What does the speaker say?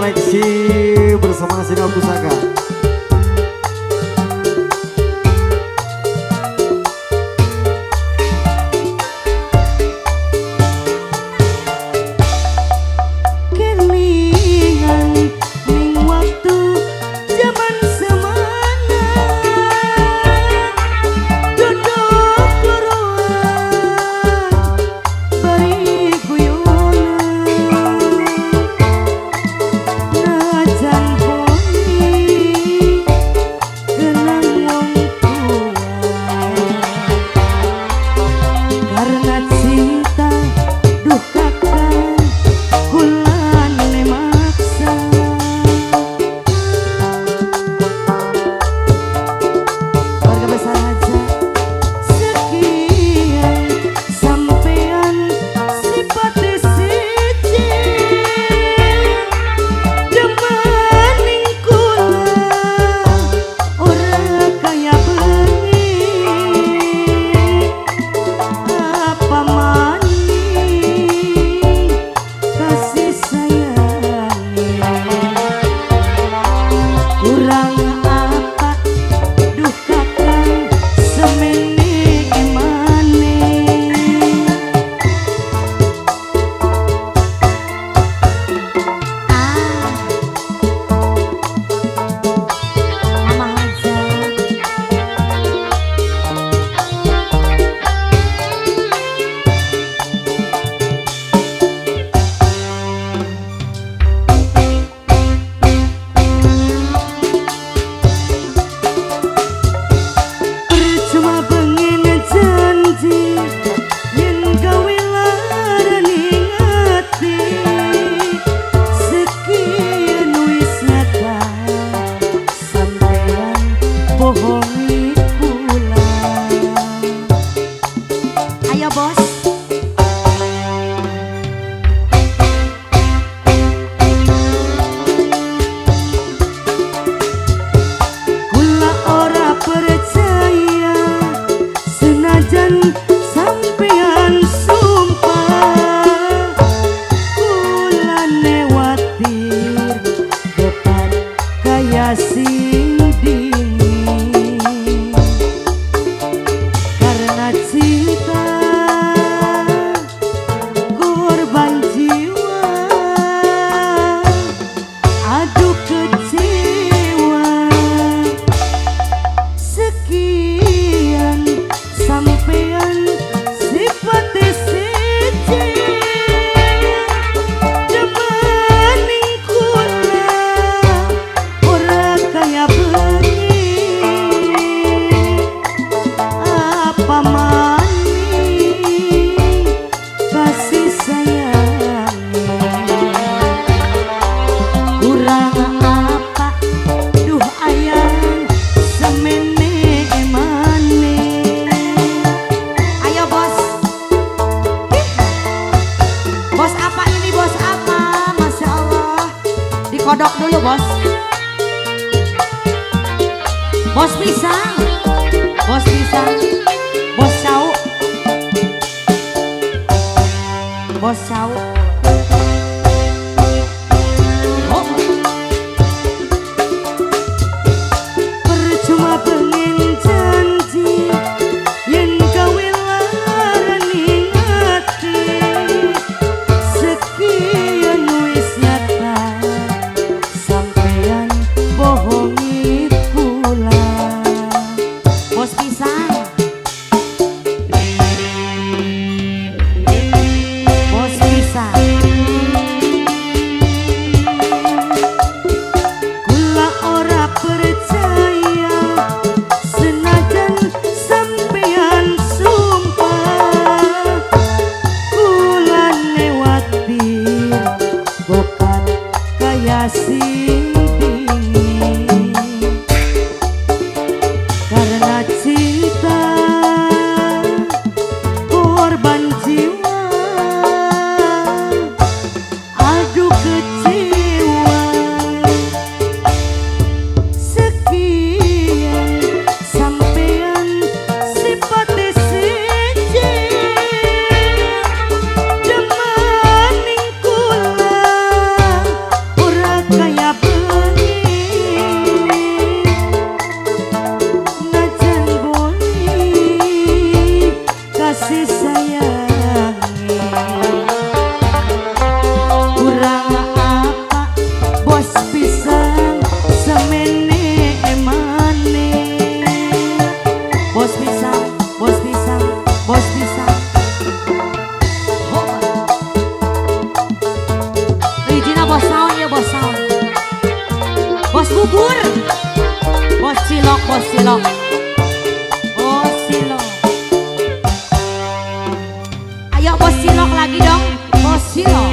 Koleksi bersama Sinar Pusaka. Kelingan ning waktu zaman semana, duduk loroan bari guyonan, najan poni kenang wong tua, karena cinta duh kakang kulane maksa. Keluarga besar aja sekian sampean sipate siji, demening kula ora kaya bengi, apa maning kasih sayange, kurang apa duh kakang semene emane. Ah, Mama Hajar. Percuma pengen janji yen gawe larani ati, sekian wis nyata sampean bohongi kula. Ayo bos. Kula ora percaya senajan sampean sumpah, kula newatir depan kaya sing dingin, karena cinta korban jiwa, aduh kecewa. Sekian sampean sipate siji, demening kula ora kaya bengi, apa maning kasih sayange, kurang apa duh ayang semene emane. Ayo bos. Ih. Bos apa ini, bos apa? Masya Allah. Dikodok dulu bos. Bos pisang. Bos pisang. Bos cau. Bos cau. Oh. Percuma pengen janji yen gawe larani ati, sekian wis nyata sampean bohongi kula. Bos pisang. Bos pisang. Kasih sayangi. Kurang apa bos pisang semene emane. Bos pisang, bos pisang, bos pisang. Hoba. Rijina bos naon ya, bos naon? Bos bubur. Bos cilok, bos cilok. Bos cilok. Ayo bos cilok lagi dong. Bos cilok.